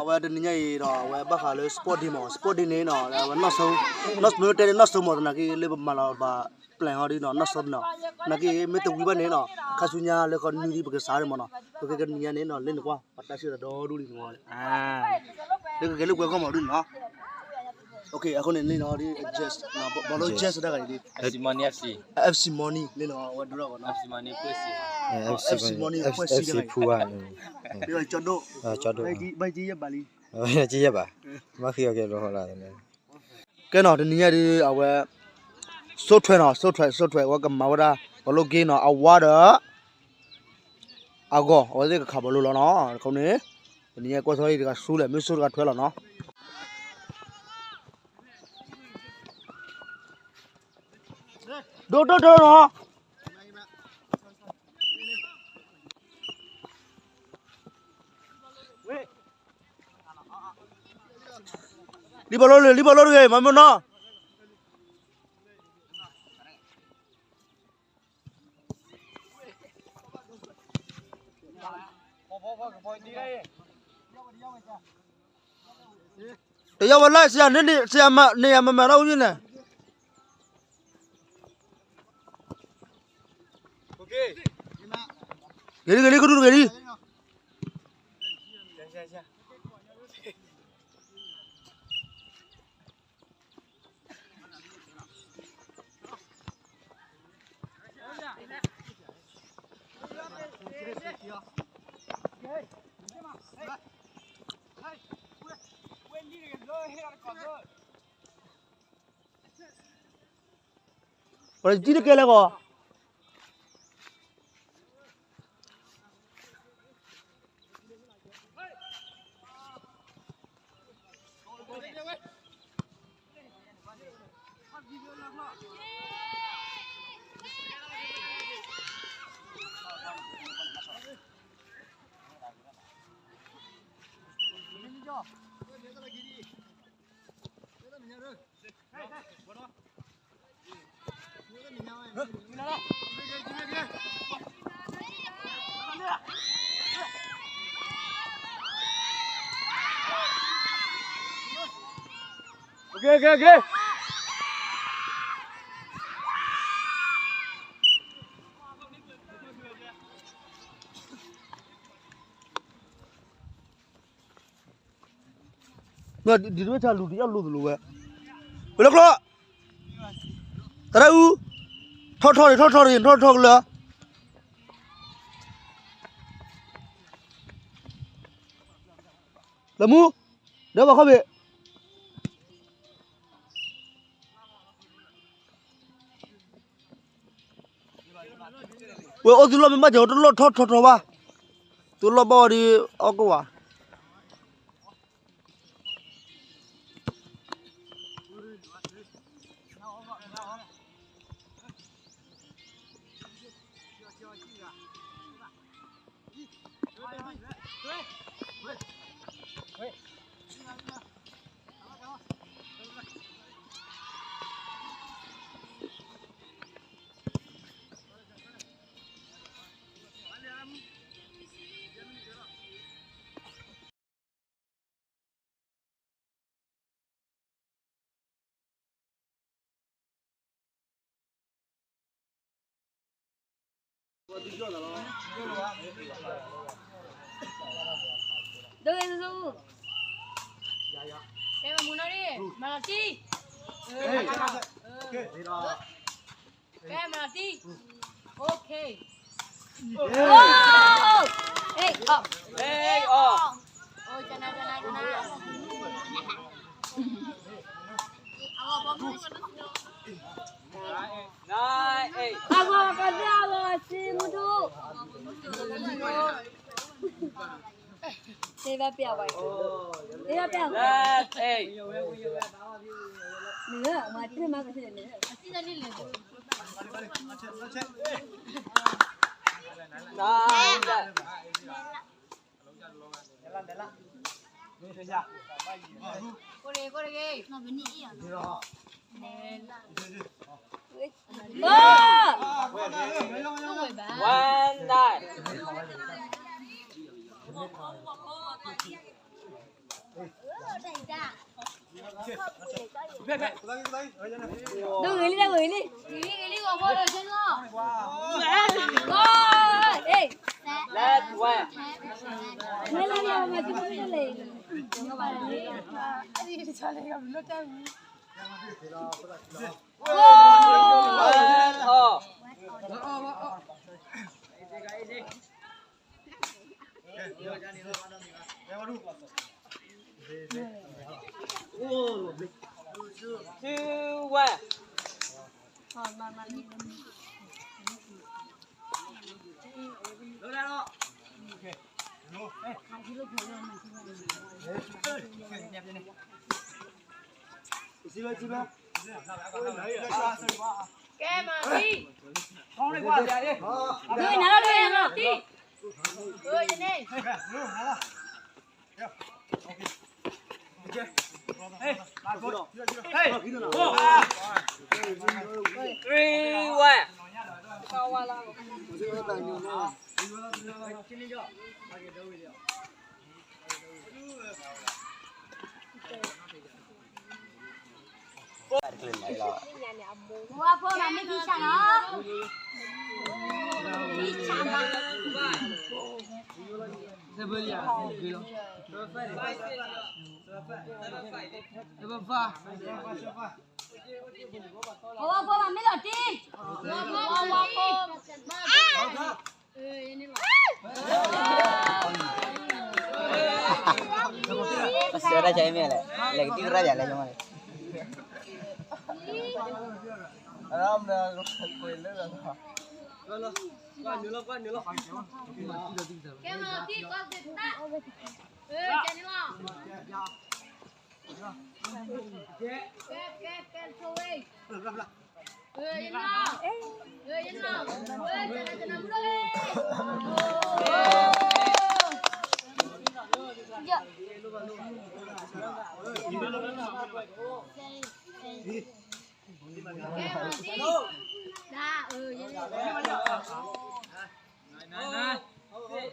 အဝဲတနံၤညါအံၤဒီး အဝဲဘၣ်ဃးလၢ sport day မး sport day န့ၣ်နီၤ အဝဲနီၢ်စိ နီၢ်စိ မ့ၢ်တဲန့ၣ်နီၢ်စိမး သနာ်က့လၢပမၤလီၤပှၤ plan ဟီဒ်နီၤ နီၢ်စိနီၤ သနာ်က့မ့ၢ်တဝံၤဘၣ်န့ၣ်နီၤ ခါဆူညါလၢခီနွံဒ်ပကစးဒ်မးနီၤ ပကဲကနံၤညါန့ၣ်နီၤ လၢနကွၢ် ပှၤတၢ်စံၣ်ဒီးဒီဒူၣ်လံနီၤ လၢကကဲလၢပှဲၤကီၢ်မးဒ်နီၤ အဃိန့ၣ်န့ၣ်နီၤ Jazz ဘီလိ Jazz တၢ်ဂၤန့ၣ် FC Money န့ၣ်နီၤ အဝဲဒိၣ်ထီၣ်ကီးနီၤ FC Money ဖှဲၣ်စံး ဖူဝါ ကၠီဒိၣ် ဘၣ်ကယဲၢ်ဘၣ်လံ ကယဲၢ်ဘၣ် မ့ၢ်ဃ့အီၤကဲဘျီဃီလီၤ ကဲနီၤ တနံၤညါဒ်အဝဲ စိထွဲနီၤ စိထွဲ စိထွဲ အဝဲကမၤဝဲဒၣ် ဘီလိ game နီၤ အဝါဒီး အဂီၢ် အဝဲသ့ၣ်ကခးဘီလိလီၤနီၤ အဃိန့ၣ် တနံၤညါကွၢ်စီအံၤတဂၤဆူလဲၣ် မ့ၢ်စိတဂၤထွဲလီၤနီၤ ဒိၣ်ဒိၣ်ဒိၣ်နီၤ လံဘီလိလံ လံဘီလိတဂ့ၤ မၤမ့ၢ်နီၤ တယီဝဲလၢ ဆရာ န့ၣ် ဆရာမ နေရာမမှန်တော့ဘူး ဖြစ်နေ ဂ့ၤလံ ဂ့ၤလံ ကဒူတဂ့ၤလံ ပှၤတကဲလဲၣ်ကီး Okay, okay, okay. ဒ်တဝဲဆၣ်လူၤတယၢ်လိၤတလိၤဝဲ ဝဲလၢကျိ တရၢ်အူ ထီၣ်ထီၣ်န့ၣ် ထီၣ်ထီၣ်န့ၣ် ထီၣ်ထီၣ်ကလၢာ် လၢမူ ဒီးဘၣ်ခီဘ့ၣ် ဝဲအိၣ်သုလီၢ်မ့ၢ်ဘၣ်က့ၤ တလီၢ်ထီၣ်ထီၣ်ထီၣ်ဘၣ် သုလီၢ်ဘၣ်ဝဲဒီး အီၣ်ကဝၤ ဒိၣ်ဂ့ၤဆူၣ်ဆူၣ် ကဲမၤမူနီၢ်ဒံး မၤလီၤတံၢ် ကဲမၤလီၤတံၢ် Okay. Oh! Hey, oh. Hey, oh. Oh, ကနၣ် ကနၣ် ကနၣ် Nine, eight. အဂီၢ် ကစၢ်အဂီၢ် စံမူထူ သ့ဘၣ်ပျၢ်ဝဲ သ့ဘၣ်ပျၢ်ဝဲ Left, eight. နမၤတ့ၢ်မၤကစၢ်န့ၣ် Nine, left. ကိုရေကိုရေ One, nine. ဒိၣ်ဂ့ၤလံ ဒိၣ်ဂ့ၤလံ. Last one. Two, one. Three, one. Sera cai mele, lagi tiga raja lagi mana? Aram dah, kue lele. Hello. လီၤလီၤလၢ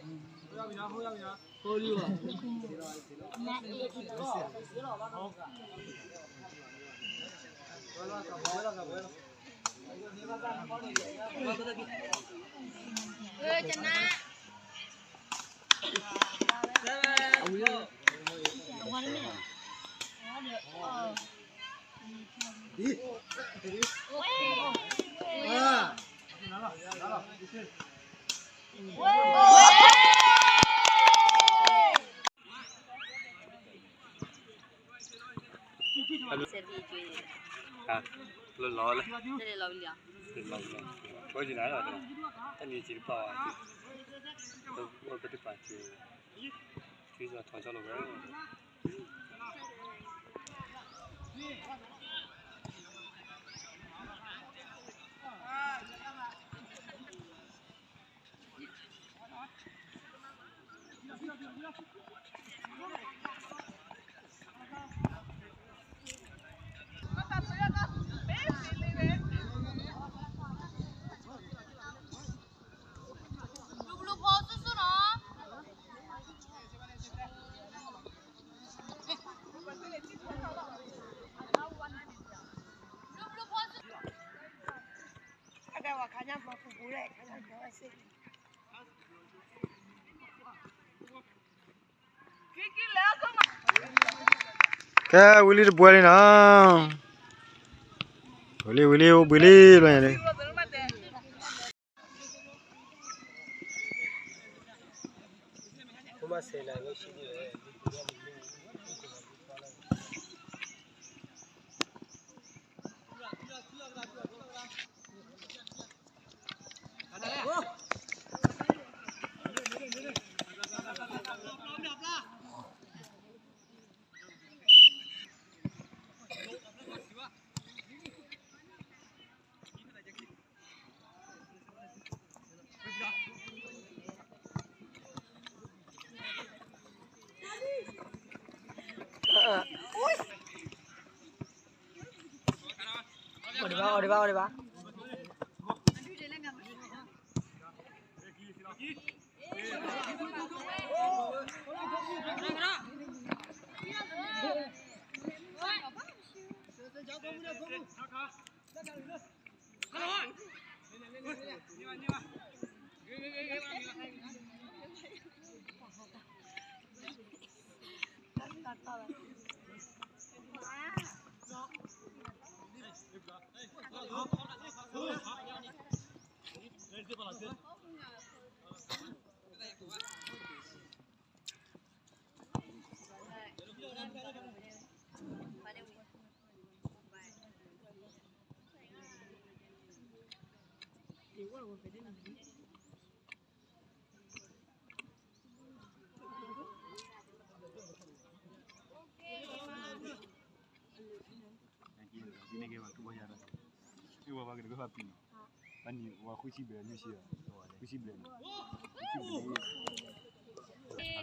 လီၤလီၤ ဘၣ်ကနၤလီၤ တၢ်နံၤစံးတပာ်ဝဲ ပတပာ်စၢၤ ထံစီၤထီၣ်ဆီလီၤဝဲ ကဲ ဝံၤလံတဘှဲလံနီၤ, ဝံၤလံ ဝံၤလံ အိၣ်ဘှံးလံ ဘျီညါလံ.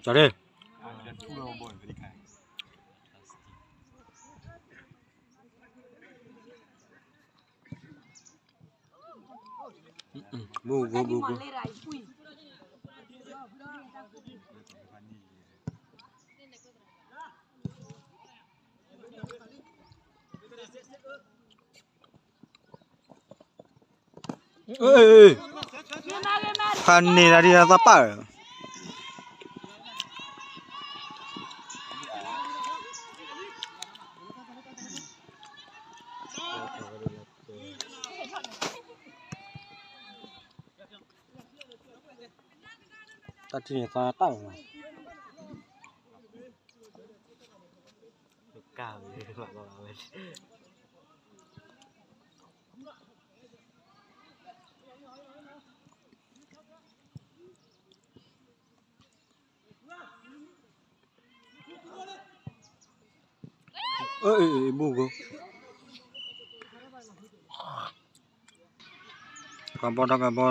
Sorry. Go, go, go, go.ဖးန့ၢ်တၢ်ဒ်အသးပၢ် တၢ်ထံၣ်န့ၣ်သးတၢ်မး ကၢ်ဝဲ အၢ အၢ အၢ ဘူးကီး ကဘီတၢ်ကဘီ တ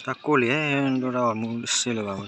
ၢ်ကိၢ်လံ ဒိၣ်တၢ်အီၣ်မူတစ့လၢၤဘၣ်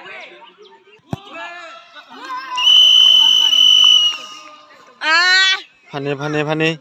ဝဲဒီး ဖးန့ၢ် ဖးန့ၢ် ဖးန့ၢ်.